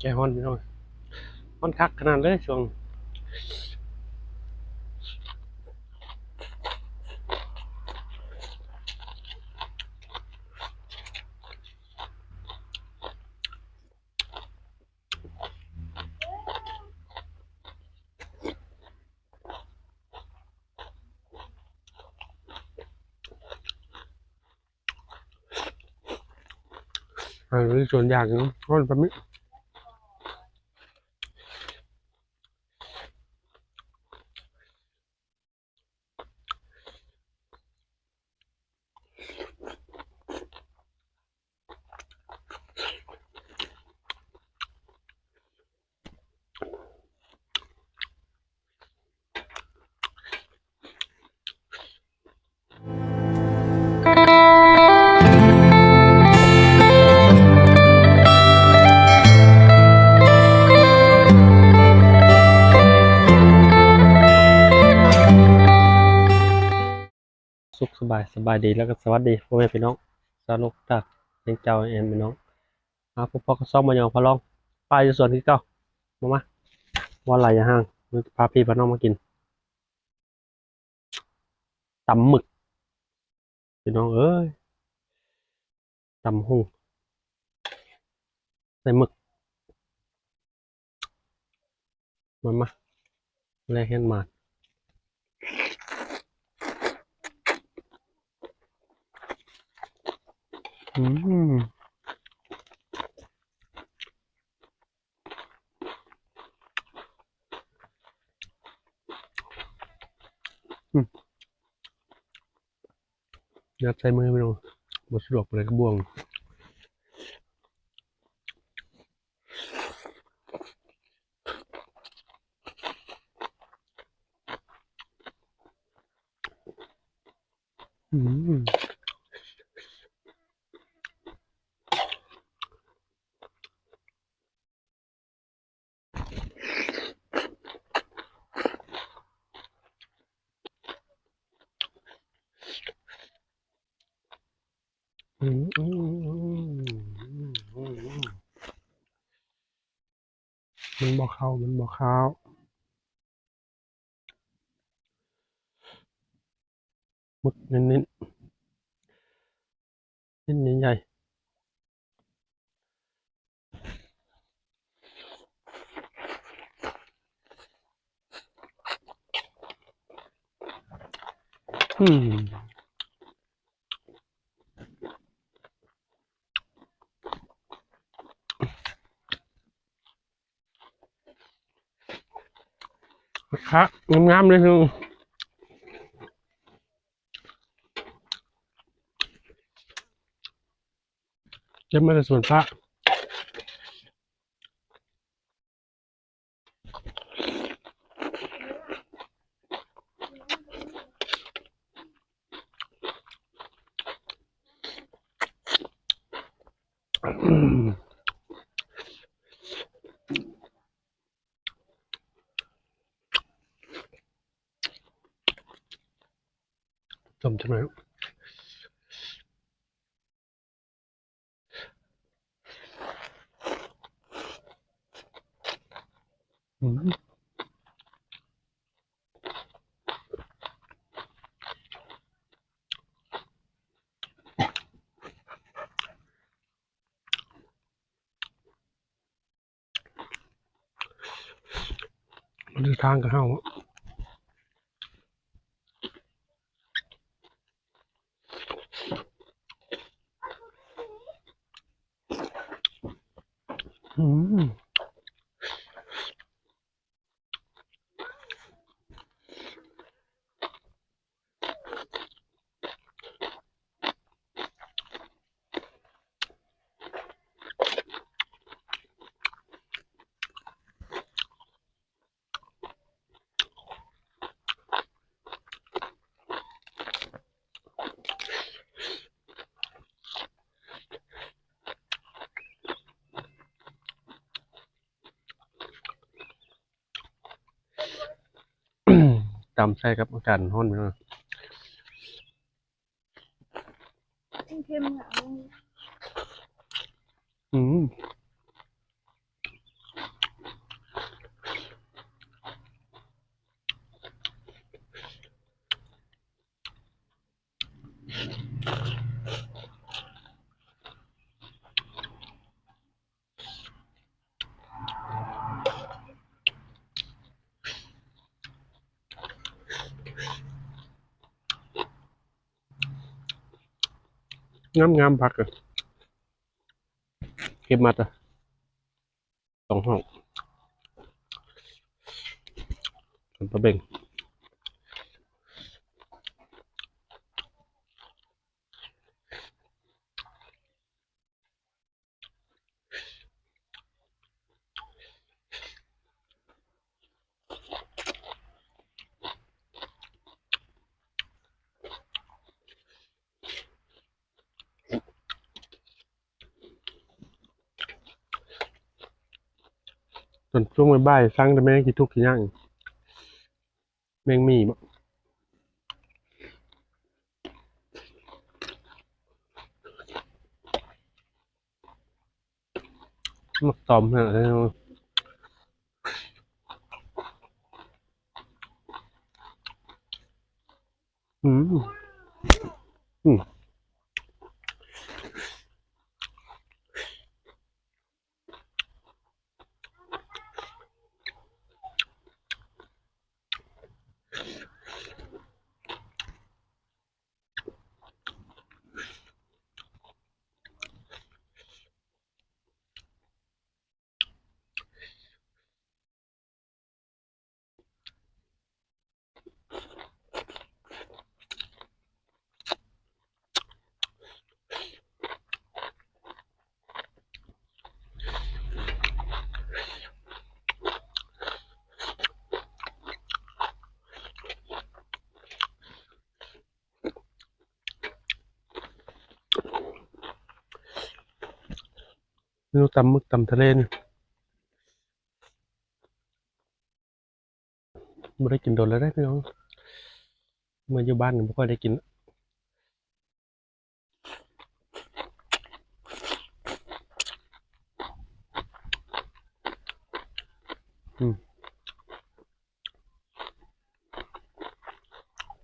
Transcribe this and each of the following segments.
ແກ້ຮ້ອນພີ່ນ້ອງ ຮ້ອນຄັກຂະໜາດເລີຍຊ່ວງ ເອີ ມີສ່ວນຢາກຢູ່ ຮ້ອນປານນີ້. ສຸກສະບາຍ ສະບາຍດີ ແລ້ວກໍສະຫວັດດີພໍ່ແມ່ພີ່ນ້ອງຊາວໂລກທຸກທ່ານ ເປັນເຈົ້າແອນພີ່ນ້ອງ ມາພົບພໍ້ກັບຊ່ອງມາຍອງພາລອງ ປາຢູ່ສວນຄືເກົ່າ. ມາ ມາ ບໍ່ຫຼາຍຢ່າຫ່າງ ມາພາພີ່ພານ້ອງມາກິນ ຕຳໝຶກ ພີ່ນ້ອງເອີຍ ຕຳຫຸ່ງໃສ່ໝຶກ ມາ ມາ ແລກເຮັດໝານ ອືມ. ອືມ ຍັດໃສ່ມືພີ່ນ້ອງ ບໍ່ສະດວກປານໃດກັບບ່ວງ. ອືມ. ອືມ ອືມ ອືມ ອືມ ອືມ ມັນບໍ່ເຂົ້າ ມັນບໍ່ເຂົ້າ ໝຶກເນັ້ນໆ ເສັ້ນໃຫຍ່ໆ ອືມ. ຄັກ ງາມໆ ເລີຍ ເກັບມາແຕ່ສວນພະ. ຕົ້ມຈັກໜ້ອຍ ອືມ. ມັນຖືກທາງກັບເຮົາ. ອືມ. ຕຳໃສ່ກັບອາກາດຮ້ອນພີ່ນ້ອງ. ເຄັມໆ ອືມ. ງາມໆ ຜັກ ເກັບມາແຕ່ສອງຫ້ອງ ປາເບັງ. ຕອນຊ່ວງບ່າຍໆ ສັງແຕ່ແມງຂີ້ທຸກຂີ້ຍາງ ແມງໝີ່ບໍ ມັກຕອມຫັ້ນແຫຼະ. ອືມ ອືມ. ເມນູຕຳໝຶກຕຳທະເລນີ້ ບໍ່ໄດ້ກິນດົນແລ້ວເດ້ພີ່ນ້ອງ ເມື່ອຢູ່ບ້ານນີ້ບໍ່ຄ່ອຍໄດ້ກິນ.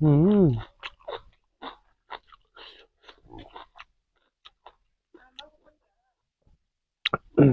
ອືມ ອືມ.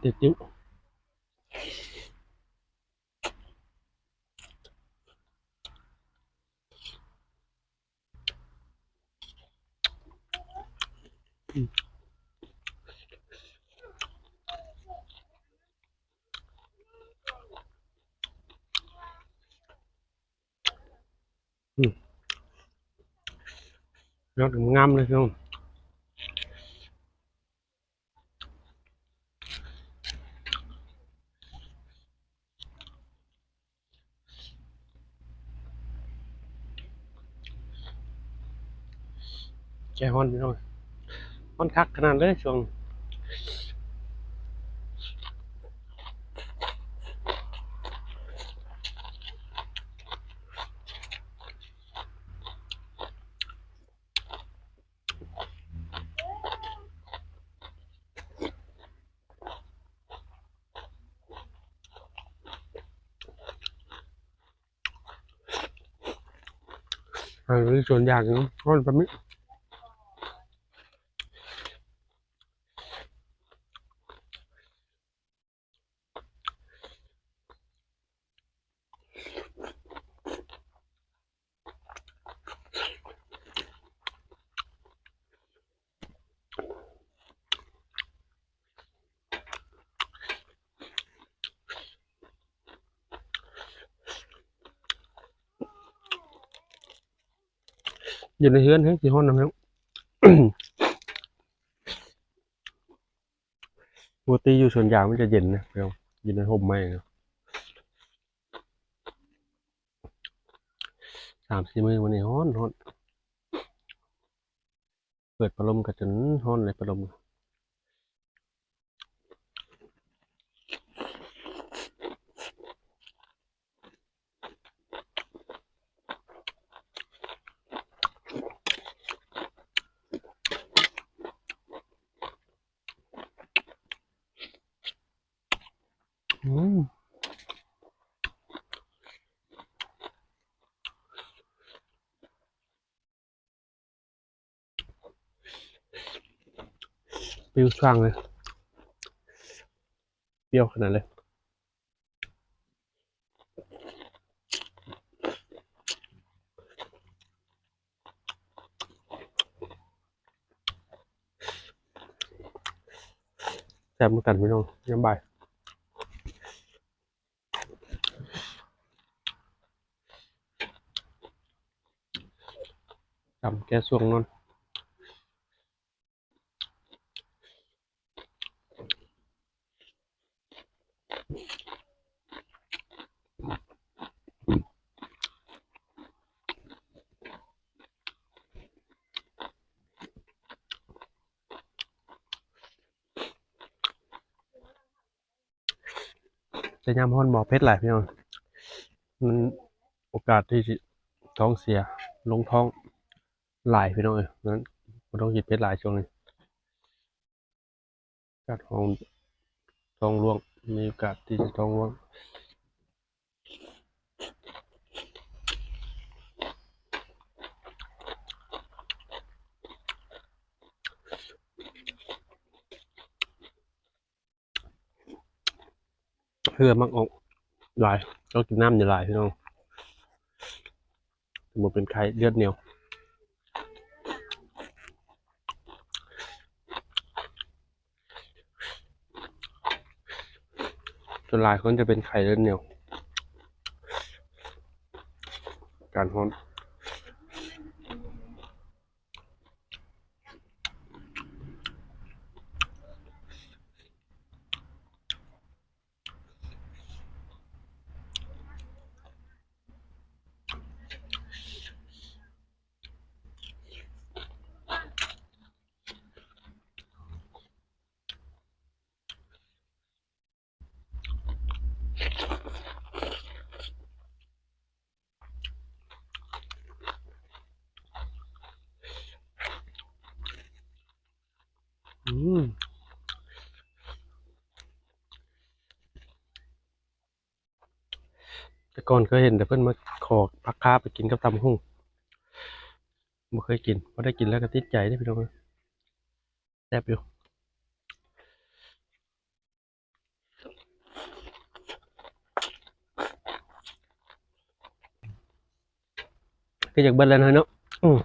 ເດັດຢູ່. ອືມ ຍອດງາມເລີຍພີ່ນ້ອງ. ແຈ່ວຮ້ອນພີ່ນ້ອງ ຮ້ອນຄັກຂະໜາດເລີຍຊ່ວງ. ເອີ ມີສ່ວນຢາກຢູ່ ຮ້ອນປານນີ້. ອ ຢູ່ໃນເຮືອນແຮງຊິຮ້ອນນຳແຮງ. ປົກກະຕິຢູ່ສວນຢາງມັນຈະເຢັນນະ ຢູ່ໃນຮົ່ມໄມ້ນະ. ສາມສີ່ມື້ມານີ້ຮ້ອນໆ. ເປີດພັດລົມກໍຈົນຮ້ອນເລີຍ ພັດລົມ. ອືມ. ປິວຊ່າງເລີຍ ປ່ຽວຂະໜາດເລີຍ. ແຊບນຳກັນພີ່ນ້ອງ ຍາມບ່າຍ. ຕຳແກ້ສວງນອນ. ແຕ່ຍາມຮ້ອນບໍ່ເຜັດຫຼາຍພີ່ນ້ອງ ມັນໂອກາດທີ່ຊິທ້ອງເສຍ ລົງທ້ອງຫຼາຍພີ່ນ້ອງເອີຍ. ນັ້ນບໍ່ຕ້ອງກິນເຜັດຫຼາຍຊ່ວງນີ້ ກາດທ້ອງ ທ້ອງຫຼວງ ມີໂອກາດທີ່ຈະທ້ອງຫຼວງ. ເຫື່ອມັກອອກຫຼາຍ ຕ້ອງກິນນ້ຳຫຼາຍໆ ພີ່ນ້ອງ ບໍ່ເປັນໄຂ້ເລືອດໜຽວ. ສ່ວນຫຼາຍຄົນຈະເປັນໄຂ້ເລືອດໜຽວ ອາກາດຮ້ອນ. ອືມ ແຕ່ກ່ອນເຄີຍເຫັນແຕ່ເພິ່ນມາຂໍຜັກຄາໄປກິນກັບຕຳບັກຫຸ່ງ ບໍ່ເຄີຍກິນ ພໍໄດ້ກິນແລ້ວກໍຕິດໃຈເດ້ພີ່ນ້ອງເອີຍ ແຊບຢູ່. ຄືຢາກເບິດແລ້ວເນາະ ເນາະ ອືມ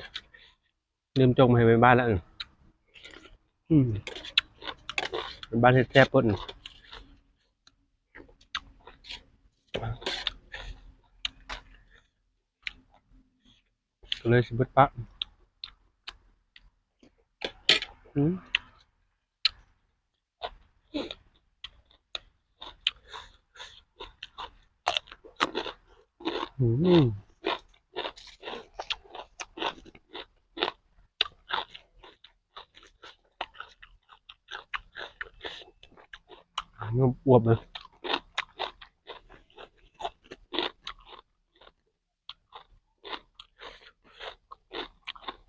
ລືມຈົກມາໃຫ້ແມ່ບ້ານແລ້ວ ອືມ ແມ່ບ້ານເຮັດແຊບໂພດ ກໍເລີຍຊິເບິດປະ ອືມ. ອືມ ອວບໆ ເລີຍ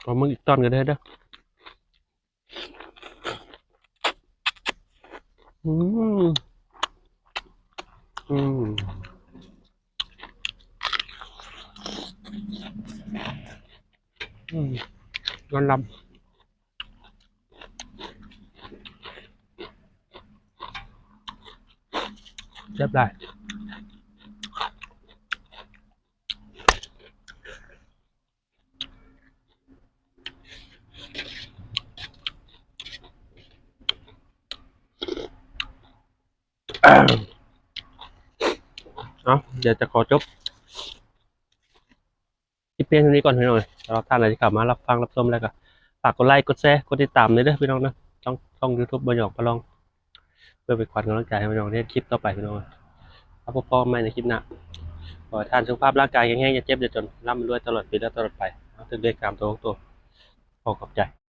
ປາໝຶກອີກຕອນກໍໄດ້ເດີ. ອືມ ອືມ ອືມ ນອນຫຼັບ ແຊບຫຼາຍ. ເອົາ ດຽວຈະຂໍຈົບຄລິ ພຽງເທົ່ານີ້ກ່ອນພີ່ນ້ອງເອີຍ. ສຳລັບທ່ານໃດທີ່ເຂົ້າມາຮັບຟັງຮັບຊົມແລ້ວກໍ ຝາກກົດໄລ ກົດແຊ ກົດຕິດຕາມແດ່ເດີພີ່ນ້ອງເນາະ ຊ່ອງ ຊ່ອງ YouTube ບໍ່ຫຍອກປະລອງ ເພື່ອເປັນຂວັນກຳລັງໃຈໃຫ້ພີ່ນ້ອງເຮັດຄລິບຕໍ່ໄປພີ່ນ້ອງ. ມາພົບພໍ້ກັນໃໝ່ໃນຄລິບໜ້າ. ຂໍໃຫ້ທ່ານສຸຂະພາບຮ່າງກາຍແຂງແຮງ, ຢ່າເຈັບຢ່າຈົນ, ລ່ຳລວຍຕະຫຼອດປີ ແລະ ຕະຫຼອດໄປ. ເອົາ ຖືກເລກສາມໂຕ ຫົກໂຕ. ຂໍຂອບໃຈ.